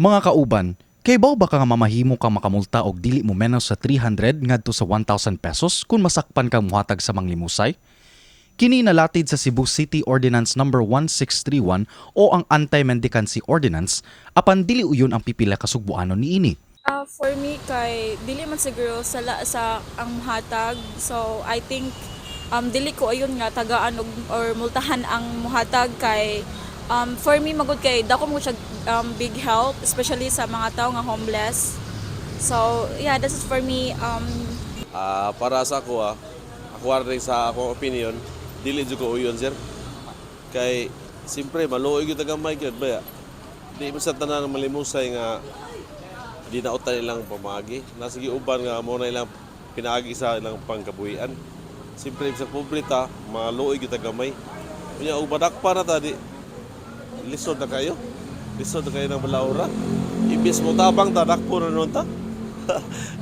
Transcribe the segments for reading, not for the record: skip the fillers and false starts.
Mga kauban, kahibaw ba ka nga mamahimo kang makamulta og dili mo menos sa 300 ngadto sa 1,000 pesos kung masakpan kang muhatag sa manglimosay? Kini nalatid sa Cebu City Ordinance Number 1631 o ang Anti-Mendicancy Ordinance, apan dili uyon ang pipila ka Sugboanon niini. For me, kay dili man siguro sala sa ang muhatag. So I think dili ko ayon nga tagaan og or multahan ang muhatag kay for me magud kay dako mo siya big help, especially sa mga tao nga homeless. So yeah, this is for me. Para sa ako, ako rin sa akong opinion, dili jud ko uyon, sir. Kay siyempre maluoy gyud gamay gyud ba. Di man sa tanan malimusay nga di nautan ilang pamagi. Nasa uban nga mo na ilang pinaagi sa ilang pangkabuhian. Siyempre sa pobre ta, maluoy gyud gamay. Unya og madakpa na ta, di lisod na kayo. Lisod na kayo ng balaura. Imbis mo tabang ta, dakpo na nun ta.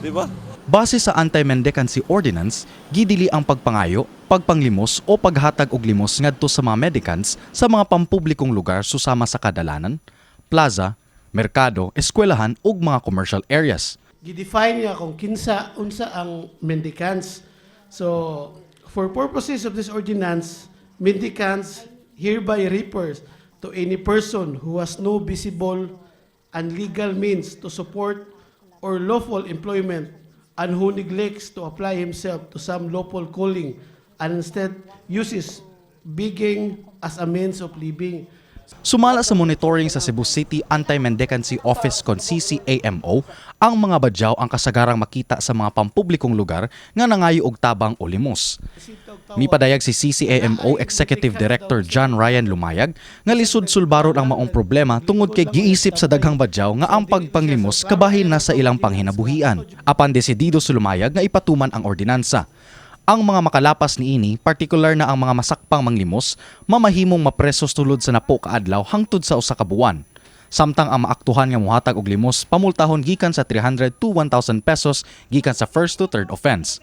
Di ba? Base sa Anti-Mendicancy Ordinance, gidili ang pagpangayo, pagpanglimos o paghatag og limos ngadto sa mga mendicants sa mga pampublikong lugar susama sa kadalanan, plaza, merkado, eskwelahan ug mga commercial areas. Gidefine niya kung kinsa unsa ang mendicants. So, for purposes of this ordinance, mendicants hereby refers to any person who has no visible and legal means to support or lawful employment and who neglects to apply himself to some lawful calling and instead uses begging as a means of living. Sumala sa monitoring sa Cebu City Anti-Mendicancy Office kon CCAMO, ang mga badyaw ang kasagarang makita sa mga pampublikong lugar nga nangayo og tabang o limos. Mipadayag si CCAMO Executive Director John Ryan Lumayag nga lisod sulbaron ang maong problema tungod kay giisip sa daghang badyaw nga ang pagpanglimos kabahin na sa ilang panghinabuhian. Apan desidido si Lumayag nga ipatuman ang ordinansa. Ang mga makalapas niini, partikular na ang mga masakpang manglimos, mamahimong mapreso sulod sa 10 ka adlaw hangtod sa 1 ka buwan. Samtang ang maaktuhan nga muhatag og limos, pamultahon gikan sa 300 to 1,000 pesos gikan sa first to third offense.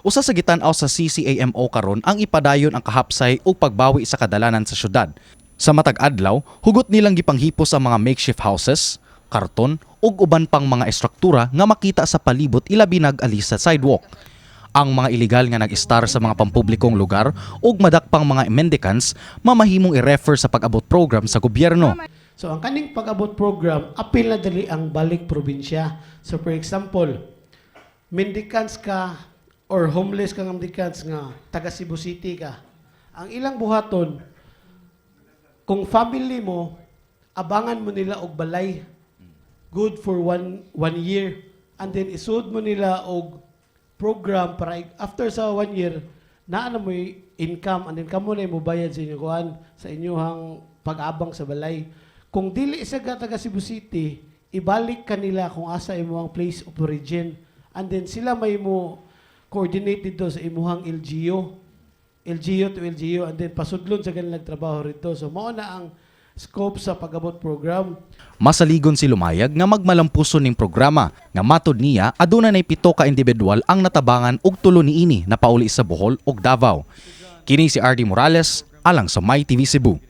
Usa sa gitan-aw sa CCAMO karon ang ipadayon ang kahapsay ug pagbawi sa kadalanan sa syudad. Sa matag adlaw, hugot nilang gipanghipos ang mga makeshift houses, karton ug uban pang mga estruktura nga makita sa palibot, ilabi nag alis sa sidewalk. Ang mga iligal nga nag-estar sa mga pampublikong lugar ug madakpang mga mendicants, mamahimong i-refer sa pag-abot program sa gobyerno. So ang kaning pag-abot program, apil na dali ang balik probinsya. So for example, mendicants ka or homeless ka nga mendicants nga taga Cebu City ka. Ang ilang buhaton, kung family mo, abangan mo nila og balay good for one year and then isud mo nila og program para after sa one year naa na mo income and then kamo na mo bayad sa inyo kuan, sa inyong pag-abang sa balay. Kung dili sa ka taga Cebu City, ibalik kanila kung asa imo ang place of origin and then sila may mo coordinate dito sa imuhang LGU, LGU to LGU, and then pasudlon sa kanilang trabaho rito. So mao na ang scope sa pag-abot program. Masaligon si Lumayag nga magmalampuson ning programa nga matod niya aduna nay 7 ka individual ang natabangan ug 3 niini napauli sa Bohol ug Davao. Kini si RD Morales alang sa My TV Cebu.